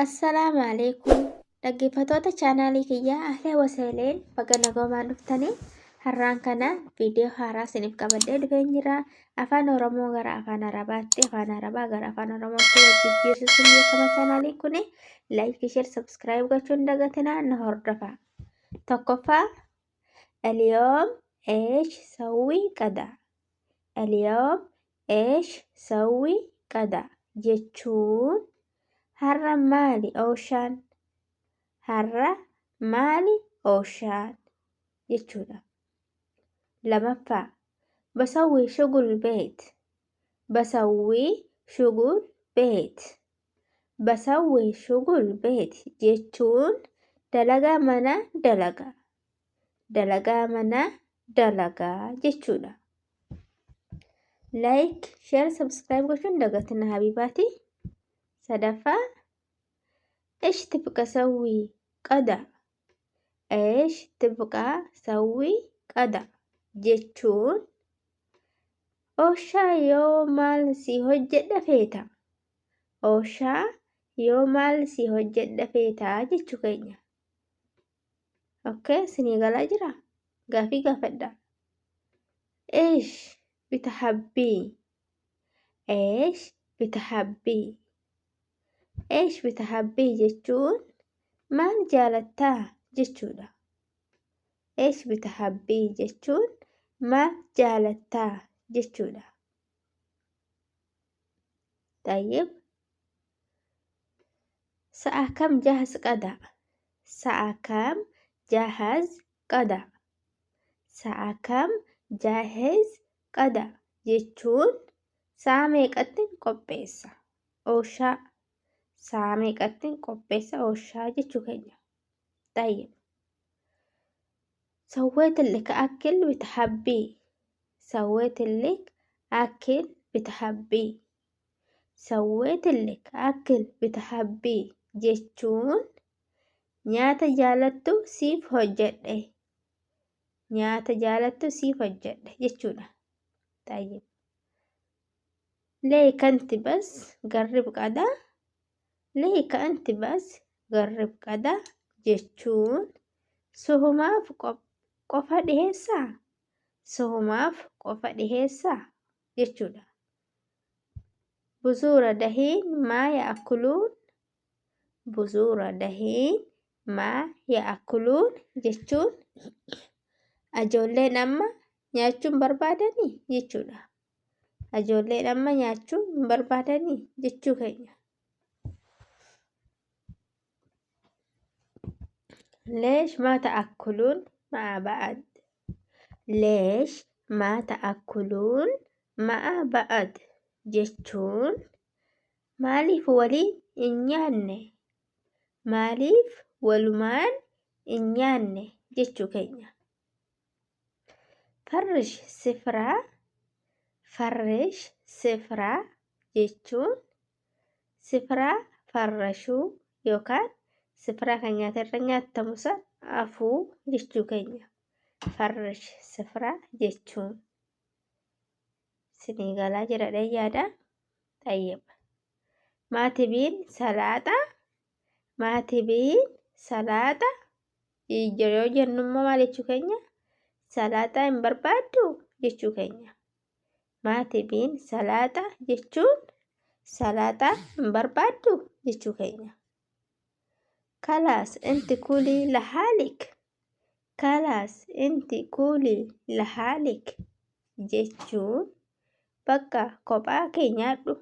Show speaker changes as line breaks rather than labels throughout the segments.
Assalaamu Aleeykum dhaggeeffatoota chaanaalii kiyyaa ahlee wasahleen baga nagoomaan dhuftanii har'aan kana viidiyoo haaraa isiniif qabadhee dhufeen jira. Afaan Oromoo gara afaan Arabaatti, afaan Arabaa gara afaan Oromootti wal jijjiirsiisuun beekama chaanaaliin kuni. Laayikii, sheer, sabskiraayib gochuun dagatinaa na hordofa. Tokkoffaa Eliyoom eesh sawwii qada. Eliyoom eesh sawwii qada jechuun har'a maali ooshaan? Har'a maali ooshaan jechuudha. Lamaffaa basawwii shugul beet. Basawwii shugul beet. Basawwii shugul beet jechuun dalagaa manaa dalagaa. Dalagaa manaa dalagaa jechuudha. Like, share, subscribe gochuun dagatina habibaati. Sadaffaa ish tibqa sawwii qada. Ish tibqa sawwii qada jechuun ooshaa yoo maal si hojjedha feeta. Ooshaa yoo maal si hojjedha feeta jechuu keenya. Okay, isinii galaa jira? Gaafii gaafadha. Eesh bitahabbii. Eesh bitahabbii. Eesh bitahabbii jechuun maal jaalattaa jechuudha. Eesh bitahabbii jechuun maal jaalattaa jechuudha. Tayyib. Sa'a kam jahaz qada? Sa'a kam jahaz qada? Sa'a kam jahez qada jechuun sa'a meeqattin qopheessa? Ooshaa. Sa'a meeqattin qopheessa ooshaa jechuu keenya. Tayyib. سويت لك أكل بتحبيه. سويت لك أكل بتحبيه. سويت لك أكل بتحبيه jechuun nyaata jaalattu siif hojjedhe. Nyaata jaalattu siif hojjedhe jechuudha. طيب ليه كنت بس قرب قدا. ليه كنت بس قرب قدا jechuun suhumaaf qofa dhiheessaa? Suhumaaf qofa dhiheessaa jechuudha. Buzuura dahiin maa ya'akuluun. Buzuura dahiin maa ya'akuluun jechuun ijoolleen amma nyaachuu hin barbaadanii jechuudha. Ijoolleen amma nyaachuu hin barbaadanii jechuu keenya. ليش ما تأكلون مع بعض؟ ليش ما تأكلون مع بعض jechuun maaliif waliin hin nyaanne? Maaliif walumaan hin nyaanne jechuu keenya. Farrish sifraa. Farrish sifraa jechuun sifraa farrashuu yookaan sifraa kan nyaata irra nyaattamu san afuu jechuu keenya. Farrish sifraa jechuun sinii galaa jira yaada. Tayyib. Maatibiin salaaxa. Maatibiin salaaxa yeroo jennu immoo maal jechuu keenya? Salaaxaa hin barbaaddu jechuu keenya. Maatibiin salaaxa jechuun salaaxaa hin barbaaddu jechuu keenya. Kalaas inti kulii lahaalik. Kalaas inti kulii lahaalik jechuun bakka kophaa kee nyaadhu.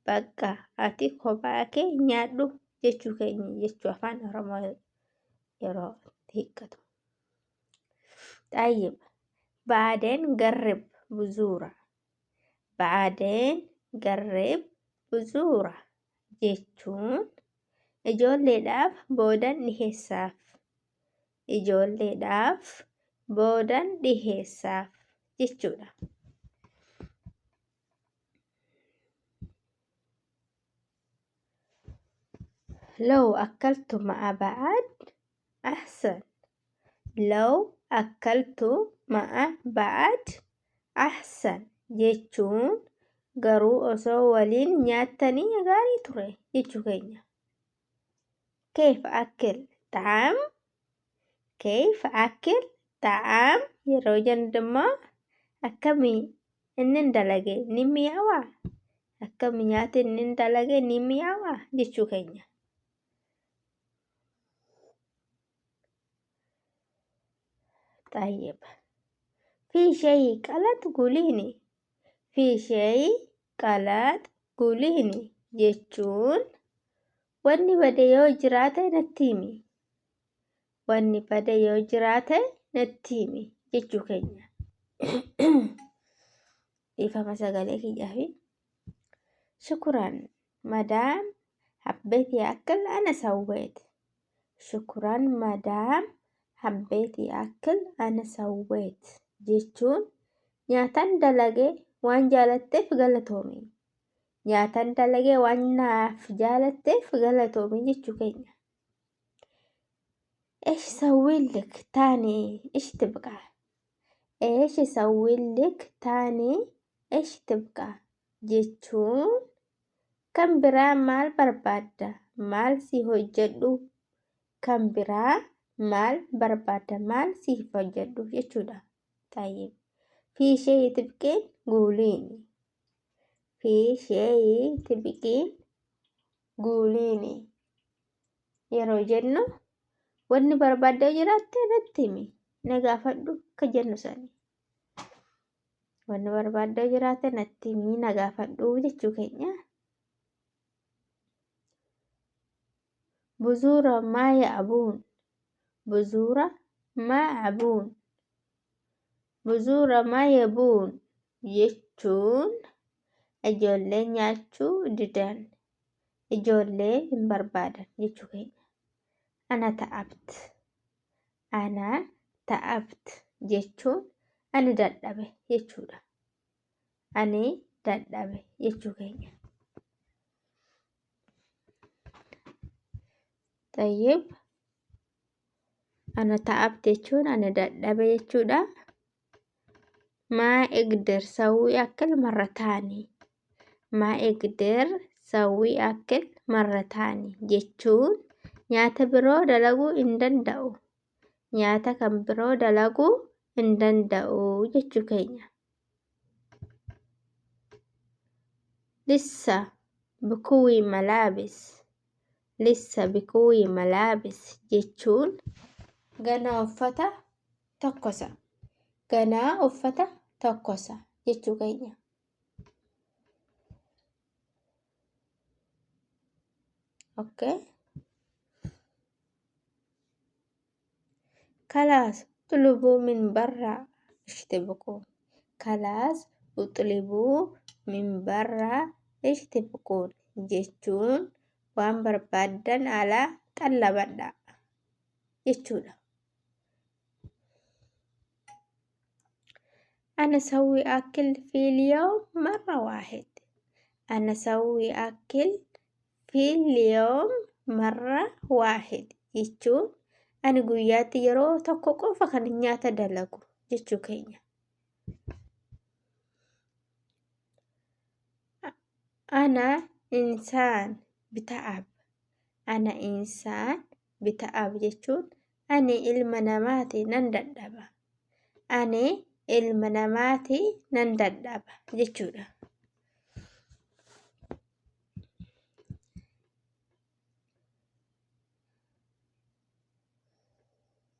Bakka ati kophaa kee nyaadhu jechuu keenya jechuu afaan Oromoo yeroo hiikkatu. Xayyib. Baadeen garrib buzuura. Baadeen garrib buzuura jechuun ijoolleedhaaf boodan dhiheessaaf. Ijoolleedhaaf boodan dhiheessaaf jechuudha. لو أكلت مع بعض أحسن. لو أكلت مع بعض أحسن jechuun garuu osoo waliin nyaattanii gaarii ture jechuu keenya. Keef akil xaam, keef akil xaam yeroo jennu immoo akkamii inni dalage ni mi'aawaa? Akkami nyaata inni dalage ni mi'aawaa jechuu keenya. طيب في شيء غلط قوليني، في شيء غلط قوليني jechuun wanni bade yoo jiraate natti himi, wanni bade yoo jiraate natti himi jechuu keenya. Dhiifama sagalee kiyyaafi. شكرا مدام حبيتي أكل أنا سويت، شكرا مدام حبيتي أكل أنا سويت jechuun nyaatan dalagee waan jaalatteef galatoomi, nyaatan dalagee waan naaf jaalatteef galatoomi jechuu keenya. إيش سوي لك تاني إيش تبقى، إيش سوي لك تاني إيش تبقى jechuun kan biraa maal barbaadda, maal si hojjedhu, kan biraa maal barbaadda, maal siif hojjedhu jechuudha. طيب في شيء تبكين قوليني، في شيء تبكين قوليني yeroo jennu wanni barbaadde jiraatte natti himi, na gaafadhu akka jennu sani. Wanni barbaadde jiraate natti himi, na gaafadhu jechuu keenya. Buzuura maa ya'abuun, buzuura maa abuun, buzuura maa yabuun jechuun ijoollee nyaachuu didan, ijoollee hin barbaadan jechuu keenya. Ana ta'abt, ana ta'abt jechuun ani dadhabe jechuudha. Ani dadhabe jechuu keenya. طيب أنا تعبت jechuun ani dadhabe jechuudha. ما أقدر سوي أكل مرة تاني، ما أقدر سوي أكل مرة تاني jechuun nyaata biroo dalaguu hin danda'u, nyaata kan biroo dalaguu hin danda'u jechuu keenya. لسه بكوي ملابس، لسه بكوي ملابس jechuun ganaa uffata tokkosa, ganaa uffata tokkosa jechuu keenya. Okay. خلاص اطلبوا من برا ايش تبقون، خلاص اطلبوا من برا ايش تبقون jechuun waan barbaaddan alaa xallabadhaa jechuudha. أنا أسوي أكل في اليوم مرة واحد، أنا أسوي أكل في اليوم مرة واحد jechuun ani guyyaatti yeroo tokko qofa kan nyaata dalagu jechuu keenya. أنا إنسان بتعب، أنا إنسان بتعب jechuun ani ilma namaati nan dadhaba, ani ilma namaati nan dadhaba jechuudha.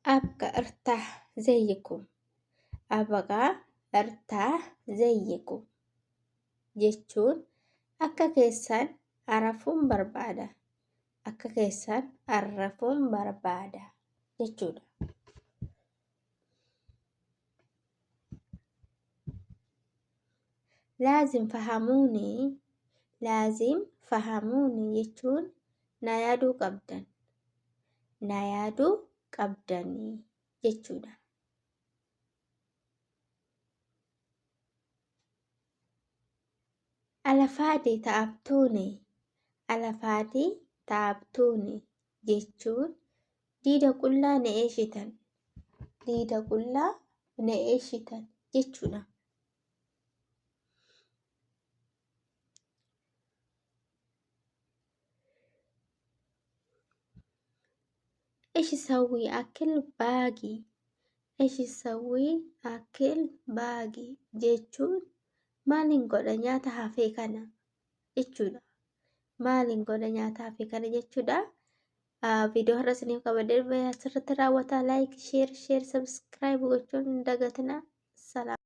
أبقى أرتاح زيكم، أبقى أرتاح زيكم jechuun akka keessan arafuun barbaada, akka keessan arrafuun barbaada jechuudha. Laazim fahamuuni, laazim fahamuuni jechuun na yaaduu qabdan, na yaaduu qabdanii jechuudha. Alafaadii ta'abtuuni, alafaadii ta'abtuuni jechuun diida qullaa na eeshitan, diida qullaa na eeshitan jechuudha. Ishi sawwii akil baagii. Ishi sawwii akil baagii jechuun maaliin godha nyaata hafee kana jechuudha. Maaliin godha nyaata hafee kana jechuudha. Viidiyoo har'a isiniif qabadhee dhufe asirratti raawwata. Like, share, subscribe gochuun hin dagatinaa. Salaam.